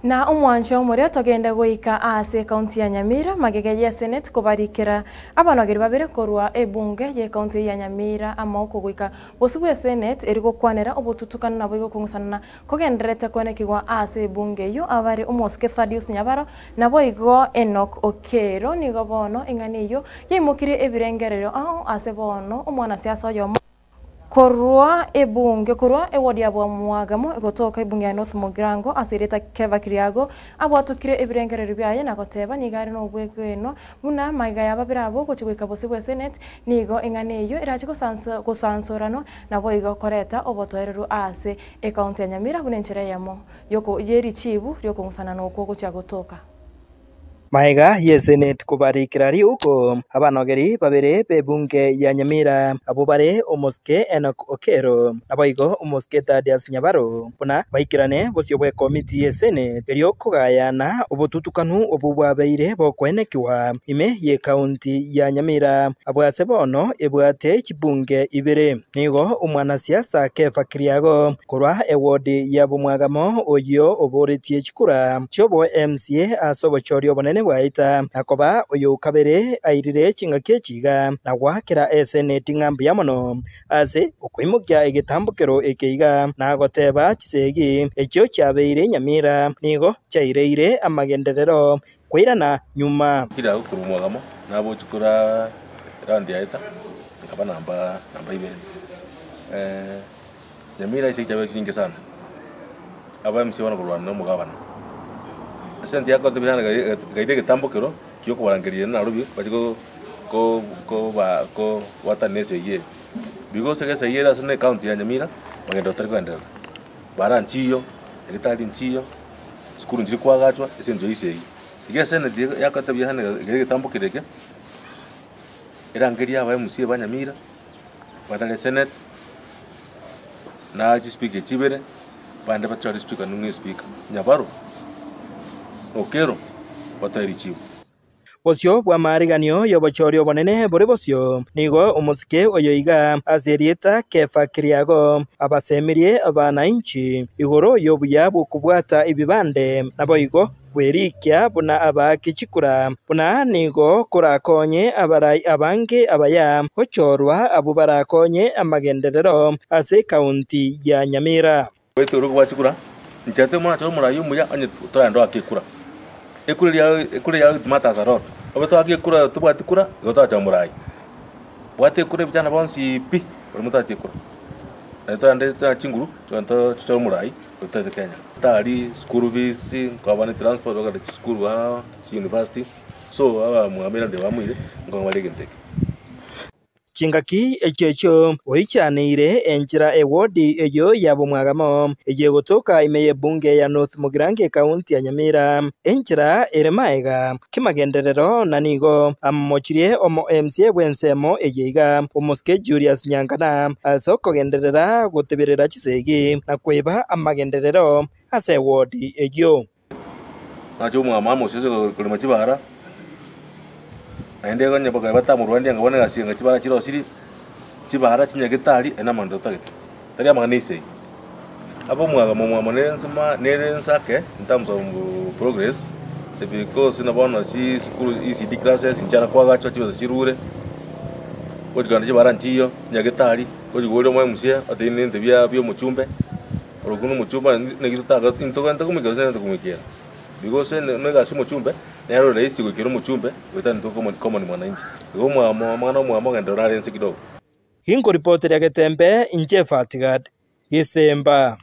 Na omwancho omoria togende goika ase ekaunti ya Nyamira, magega y'eseneti kobarikera abanogeri babere korwa ebunge y'ekaunti eyio ya Nyamira amaoko goika bosio bw'eseneti eri gokwanera obotutukanu naboigo kong'usanana kogendererete kwenekigwa ase ebunge eyio abare omosike Thaddeus Nyabaro naboigo Enock Okello nigo bono eng'ana eyio yaimokirie ebirengererio ao ase bono omwanasiasa oyomo Korwa ebunge korwa ewodi ya Bwamwagamo egotoka ebunge ya North Mugirango ase erieta Keva Kiriago abwatokire ebirengererio biaye na goteba nigo are nobwegenwa buna magega ya babere abwo gochia goika bosio bwe Senate nigo eng'ana eyio erache gosansoranwa naboigo koreta obotoereru ase ecounty ya Nyamira buna enchera eyemo yerichibu riokong'usanana okwo gochia gotoka. Magega y'eseneti kobarikera riuko abanogeri babere b'ebunge ya Nyamira, abwo bare omosike Enock Okello naboigo omosike Thaddeus Nyabaro, buna baikerane bosio bw'ekomiti y'eseneti erio kogayana obotutukanu obwo bwabeire bokoenekigwa ime y'ekaunti ya Nyamira, abwo ase bono ebwate chibunge ibere. Nigo omwanasiasa Kefa Kiriago korwa ewodi ya Bomwagamo oyio oboretie chikura chi'obo MCA ase obochori obonene bwaeta na koba oyokabere airire chingaki echi iga na goakera eseneti ng'a mbuya mono ase okoimokia egetambokero eke iga na goteba chisegi echio chiabeire nyamira nigo chiaireire amagenderero koirana nyuma. Kiriago korwa omwagamo nabochie kora round yaeta nkaba namba namba ibere. Nyamira ase chiabere chinyinge sana, aba MC bono korwana na omogabana. Ase eng'encho yakorete buya sana ekaira egetambokero kia okobarangeria ere Nairobi bache ko ko koba kobwatana na esegi eye. Because esegi ere ase ecounty ya Nyamira, magendo tari koenderera, bara nchiyo, nyagetari nchiyo, sukuru nchiri koagachwa ase eng'encho ya esegi. Iga eseneti yakorete buya sana ekaira egetambokero eke, erangerie aba MC ba Nyamira. Batare senate, na chispeaker chibere, bande bachore speaker ning'o espeaker, Nyabaro, Okello, batoe richibu. Bosio bw'amaariganio y'obochori obonene bore bosio, nigo omosike oyo iga ase erieta Kefa Kiriago abasemirie abanainchi igoro y'obuya bw'okobwata ebibande, naboigo Kwerikia buna abaaki chikura, buna nigo korakonye abarai abange abaya gochorwa abwo barakonye amagenderero ase ekaunti ya Nyamira. Goetera okobua chikura, inche timorachore omorai omuya onye toragende goaka ekura. Ekura eria ekura eria it matters a lot. Obe toake ekura tobwati kura, igo torachore omorai. Bwata ekura ebichana bonsi pi, baria motaati ekura. Naende toragende toe chinguru, togende tochore omorai. Otari Kenya. Tari school fees, nkoba ne transport ogende chisukuru aa, chiuniversity, so abamwamire nde bamoire, nkong'a bare egento eke. Chingaki echio echio oichaneire enchera ewodi eyio ya bomwagamo eyio egotoka ime y'ebunge ya North Mugirango ekaunti ya Nyamira enchera ere maega Kimagenderero na nigo amomochirie omo MCA bw'ensemo eye iga, omosike Julius Nyankana, ase okogenderera goteberera chisegi na kweba amagenderero ase ewodi eyio. Nache omwama ase ase korema chibara, naende onye bakaba batamorwania anga bono egasi anga chibara chirosirie, chibara chinyagetari aye namang'ana totagete, tari amang'ana esegi. Abe omwagamo omwamo nere ensima nere ensake in terms of progress because buna bono chisukuru ECD classes nchiara koagachwa chibesa chirure, gochi kogenda chibara nchiyo, nyagetari, gochi koboria omo MCA otebie nente bia bia omochumbe, orokwo na omochumbe naki totaka intogente komoikera gose nintogente komoikera. Because ne egasi ya omochumbe, nere ore rahisi goikera omochumbe goetania intwe common common mwananchi. Igo omwamo omwana omwamo ogende orare nse kidogo. Ginkoripoteria getembe inche Fatigad. Gesemba.